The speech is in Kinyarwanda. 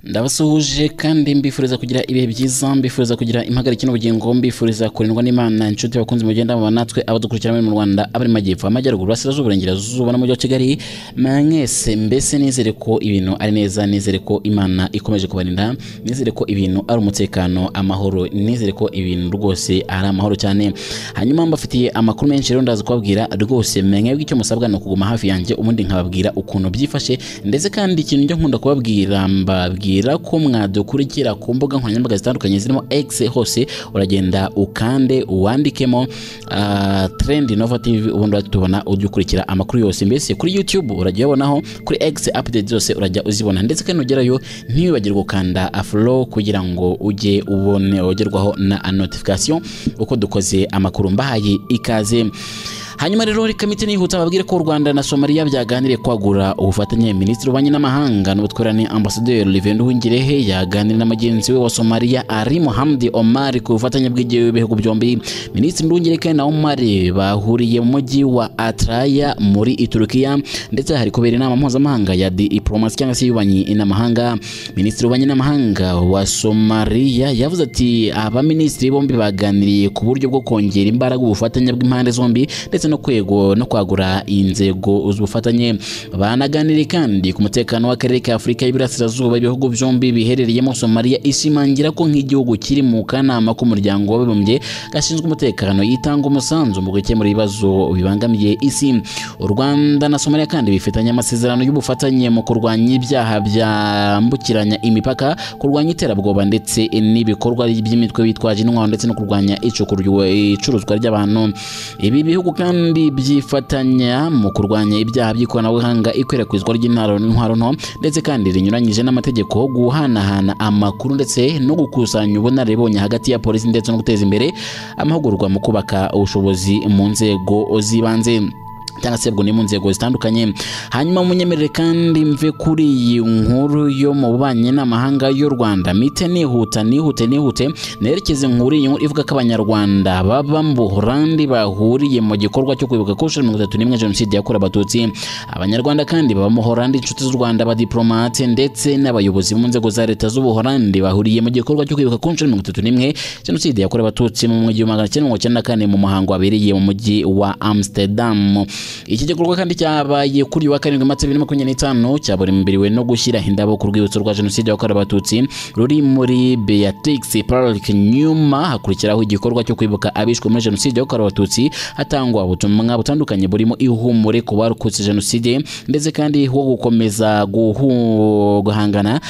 Ndabasuhuje kandi mbifuriza kugira ibihe byiza, mbifuriza kugira impagarike n'ubugingo, mbifuriza kurindwa n'Imana. Inshuti bakunze mugenda mu natwe abadukurikira muri mu Rwanda, abari mu majyepfo, amajyaruguru, burasirazuba, uburengerazuba n'umujyi wa Kigali, mwese mbese nizere ko ibintu ari neza, nizere ko Imana ikomeje kubarinda, nizere ko ibintu ari umutekano, amahoro, nizere ko ibintu rwose ari amahoro cyane. Hanyuma mbafitiye amakuru menshi rero ndaza kubabwira rwose, mwebwe icyo musabwa ni ukuguma hafi yanjye, ubundi nkababwira ukuntu byifashe. Ndetse kandi ikintu njya nkunda kubabwira, mbabwira ko mwadukurikira ku mbuga nkoranyambaga zitandukanye zirimo X, hose uragenda ukande uwandikemo Trend Nova TV, ubundi uratubona ujye ukurikira amakuru yose. Mbese kuri YouTube urajya uyabonaho, kuri X update zose urajya uzibona, ndetse kandi nugerayo ntiwibagirwe gukanda follow kugira ngo ujye ubone ugerwaho na notification uko dukoze amakuru. Mbahaye ikaze. Hanyuma rero reka mite nihuta babwire ko u Rwanda na Somalia byaganiriye kwagura ubufatanye. Minisitiri w'Ububanyi n'Amahanga n'Ubutwererane Ambassadeur Olivier Nduhungirehe yaganiriye na mugenzi we wa Somalia Ali Mohamed Omar ku bufatanye bw'ibihugu byombi. Minisitiri Nduhungirehe na Omar bahuriye mu mujyi wa Atraya muri Turukiya, ndetse hari kubera inama mpuzamahanga ya diplomasi cyangwa se y'ububanyi n'amahanga. Minisitiri w'Ububanyi n'Amahanga wa Somalia yavuze ati abaminisitiri bombi baganiriye ku buryo bwo kongera imbaraga ubufatanye bw'impande zombi ndetse no kwego no kwagura inzego z'ubufatanye. Banaganiriye kandi ku mutekano w'akarere ka Afurika y'Iburasirazuba. Ibihugu byombi biherereyemo, Somalia ishimangira ko nk'igihugu kiri mu kanama k'umuryango w'abibumbye gashinzwe umutekano yitanga umusanzu mu gukemura ibibazo bibangamiye isi. U Rwanda na Somalia kandi bifitanye amasezerano y'ubufatanye mu kurwanya ibyaha byambukiranya imipaka, kurwanya iterabwoba ndetse n'ibikorwa by'imitwe bitwaje intwaro, ndetse no kurwanya icuruzwa ry'abantu. Ibi bihugu kandi byifatanya mu kurwanya ibyaha by'ikoranabuhanga, ikwirakwizwa ry'intwaro n'intwaro nto ndetse kandi rinyuranyije n'amategeko, guhanahana amakuru ndetse no gukusanya ubunararibonye hagati ya polisi, ndetse no guteza imbere amahugurwa mu kubaka ubushobozi mu nzego z'ibanze cyangwa se ubwo ni mu nzego zitandukanye. Hanyuma munyemerere kandi mve kuri iyi nkuru yo mu bubanyi n'amahanga y'u Rwanda, mite nihuta nihute nihute nerekeze nkuru iyi nkuru ivuga ko Abanyarwanda baba mu Buholandi bahuriye mu gikorwa cyo kwibuka ku nshuro 31 Jenoside yakorewe Abatutsi. Abanyarwanda kandi baba mu Buholandi, inshuti z'u Rwanda, abadiplomate ndetse n'abayobozi mu nzego za leta z'u Buholandi bahuriye mu gikorwa cyo kwibuka ku nshuro 31 Jenoside yakorewe Abatutsi mu 1994 mu muhango wabereye mu mujyi wa Amsterdam. Iki gikorwa kandi cyabaye kuri wa 7 Mata 2025, cyaburimbiwe no gushyira indabo ku rwibutso rwa Jenoside yakorewe Abatutsi ruri muri Beatrix Park. Nyuma hakurikiraho igikorwa cyo kwibuka abishwe muri Jenoside yakorewe Abatutsi, hatangwa ubutumwa butandukanye burimo ihumure ku barokotse Jenoside ndetse kandi wo gukomeza guhangana.